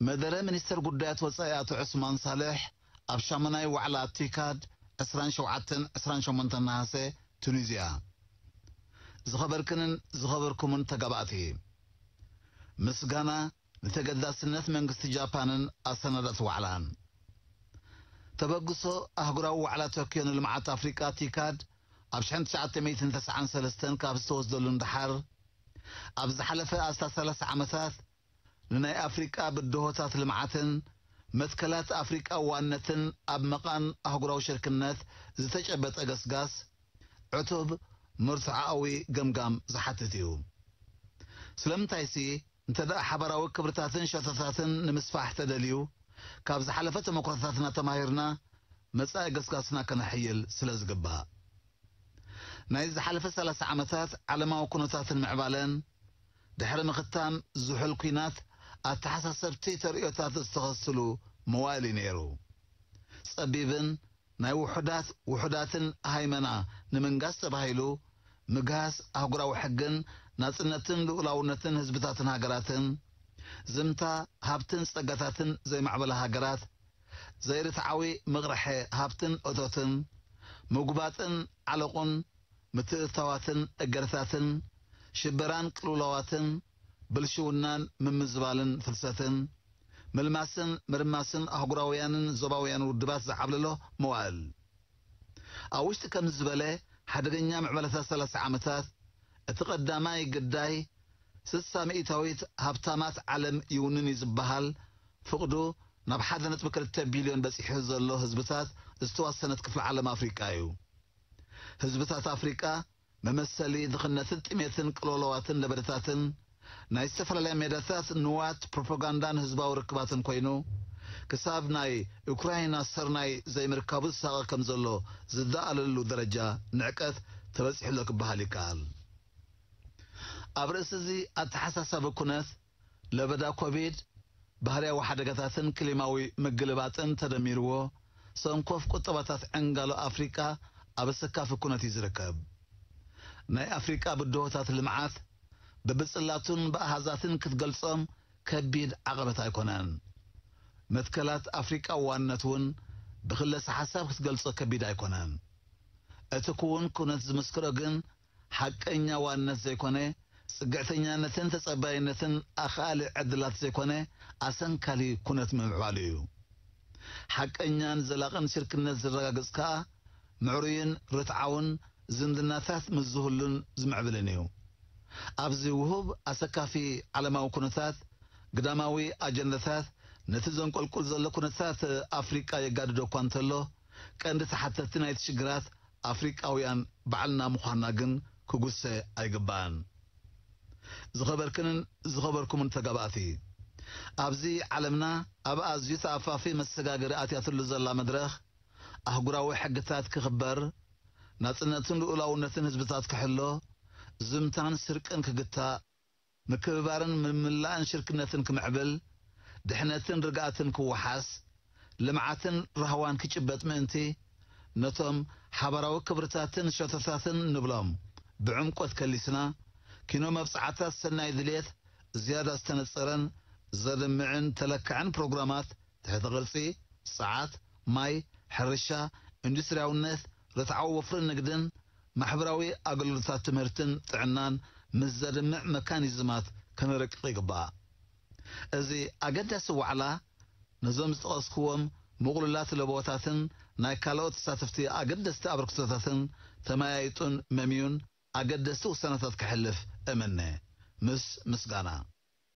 መደረ ሚኒስተር ጉዳያት ወጻኢ ኣቶ ዑስማን ሳልሕ ኣብ ሻሙናይ ዋዕላ ቲካድ ዕስራን ሸውዓተን ዕስራን ሸሞንተን ነሃሰ ቱኒዝያ። ዝኸበርክንን ዝኸበርኩምን ተጋባእቲ፣ ምስጋና ንተገዳስነት መንግስቲ ጃፓንን ኣሰናዳእቲ ዋዕላን። ተበግሶ ኣህጉራዊ ዋዕላ ቶክዮ ንልምዓት ኣፍሪቃ ቲካድ ኣብ ሽሕን ትሽዓተ ሚእትን ተስዓን ሰለስተን ካብ ዝተወስደሉ ንደሓር፣ ኣብ ዝሓለፈ ኣስታት ሰላሳ ዓመታት ንናይ ኣፍሪቃ ብድሆታት ልምዓትን መትከላት ኣፍሪቃ ዋንነትን ኣብ መቓን ኣህጉራዊ ሽርክነት ዝተጨበጠ ገስጋስ ዕቱብ ምርትዓዊ ገምጋም ዝሓትት እዩ። ስለምንታይሲ እንተ ደኣ ሓባራዊ ክብርታትን ሸቶታትን ንምስፋሕ ተደልዩ፣ ካብ ዝሓለፈ ተመኩሮታትና ተማሂርና መጻኢ ገስጋስና ከነሕይል ስለ ዝግባእ። ናይ ዝሓለፈ ሰላሳ ዓመታት ዓለማዊ ኩነታትን ምዕባለን ድሕሪ ምኽታም ዝሑል ኲናት ኣተሓሳሰብቲ ተርእዮታት ዝተኸስሉ መዋእል እዩ ነይሩ። ጸቢብን ናይ ውሑዳት ውሑዳትን ሃይመና ንምንጋስ ተባሂሉ ምግሃስ ኣህጉራዊ ሕግን ናጽነትን ልኡላውነትን ህዝብታትን ሃገራትን፣ ዝምታ ሃብትን ጸጋታትን ዘይማዕበላ ሃገራት፣ ዘይርትዓዊ ምቕርሐ ሃብትን እቶትን፣ ምጉባጥን ዓለቑን ምትእትታዋትን እገርታትን፣ ሽበራን ቅልውላዋትን፣ ብልሽውናን ምምዝባልን ፍልሰትን፣ ምልማስን ምርማስን ኣህጉራውያንን ዞባውያን ውድባት ዝዓብለሎ መዋእል። ኣብ ውሽጢ ከምዚ ዝበለ ሓደገኛ ምዕባለታት ሰላሳ ዓመታት፣ እቲ ቀዳማይ ግዳይ፣ ስሳ ሚእታዊት ሃብታማት ዓለም ይውንን እዩ ዝበሃል ፍቕዱ ናብ ሓደ ነጥቢ ክልተ ቢልዮን በጺሑ ዘሎ ህዝብታት ዝተዋሰነት ክፍሊ ዓለም ኣፍሪቃ እዩ። ህዝብታት ኣፍሪቃ መመሰሊ ድኽነትን ጥሜትን ቅልውላዋትን ለበዳታትን ናይ ዝተፈላለያ ሜዳታት ንዋት ፕሮፓጋንዳን ህዝባዊ ርክባትን ኮይኑ፣ ክሳብ ናይ ዩክራይና ስርናይ ዘይምርካቡ ዝሳቐ ከም ዘሎ ዝደኣለሉ ደረጃ ንዕቀት ተበጺሑ ኣሎ ክበሃል ይከኣል። ኣብ ርእሲ እዚ ኣተሓሳሳቢ ኩነት፣ ለበዳ ኮቪድ፣ ባህርያዊ ሓደጋታትን ክሊማዊ ምግልባጥን ተደሚርዎ፣ ሰንኮፍ ቁጠባታት ዕንጋሎ ኣፍሪቃ ኣብ ኣሰካፊ ኩነት እዩ ዝርከብ። ናይ ኣፍሪቃ ብድሆታት ልምዓት ብብጽላቱን ብኣሃዛትን ክትገልጾም ከቢድ ዓቐበት ኣይኮነን። መትከላት ኣፍሪቃ ዋንነት እውን ብክለሰ ሓሳብ ክትገልጾ ከቢድ ኣይኮነን። እቲ ክውን ኩነት ዝምስክሮ ግን ሓቀኛ ዋንነት ዘይኮነ፣ ጽግዕተኛነትን ተጸባይነትን ኣኻሊ ዕድላት ዘይኮነ፣ ኣሰንካሊ ኩነት ምምዕባሉ እዩ። ሓቀኛን ዘላቕን ሽርክነት ዝረጋገጽ ከኣ ምዕሩይን ርትዓውን ዝምድናታት ምስ ዝህሉን ዝምዕብልን እዩ። ኣብዚ ውሁብ ኣሰካፊ ዓለማዊ ኩነታት፣ ግዳማዊ ኣጀንዳታት ነቲ ዘንቆልቁል ዘሎ ኩነታት ኣፍሪቃ የጋድዶ እኳ እንተሎ፣ ቀንዲ ተሓተትቲ ናይቲ ሽግራት ኣፍሪቃውያን ባዕልና ምዃንና ግን ክጉሰ ኣይግባእን። ዝኸበርክንን ዝኸበርኩምን ተጋባእቲ፣ ኣብዚ ዓለምና ኣብ ኣዝዩ ተኣፋፊ መሰጋገሪ ኣትያትሉ ዘላ መድረኽ፣ ኣህጉራዊ ሕግታት ክኽበር፣ ናጽነትን ልኡላውነትን ህዝብታት ክሕሎ፣ ዝምታን ስርቅን ክግታእ፣ ምክብባርን ምምላእን ሽርክነትን ክምዕብል፣ ድሕነትን ርግኣትን ክወሓስ፣ ልምዓትን ራህዋን ክጭበጥ ምእንቲ፣ ነቶም ሓባራዊ ክብርታትን ሸቶታትን ንብሎም ብዕምቆት ከሊስና፣ ኪኖ መብጽዓታት ሰናይ ድልየት ዝያዳ ዝተነጸረን ዘድምዕን ተለካዕን ፕሮግራማት ትሕተ ቅርጺ፣ ጸዓት፣ ማይ፣ ሕርሻ፣ ኢንዱስትርያውነት፣ ርትዓዊ ወፍርን ንግድን፣ ማሕበራዊ ኣገልግሎታት ትምህርትን ጥዕናን ምስ ዘድምዕ መካኒዝማት ከነረቅቕ ይግባእ። እዚ ኣገዳሲ ዋዕላ ነዞም ዝጠቐስክዎም ምቕሉላት ለበዎታትን ናይ ካልኦት ተሳተፍቲ ኣገደስቲ ኣበርክቶታትን ተመያይጡን መምዩን ኣገደስቲ ውሳነታት ከሕልፍ እምነ። ምስ ምስጋና።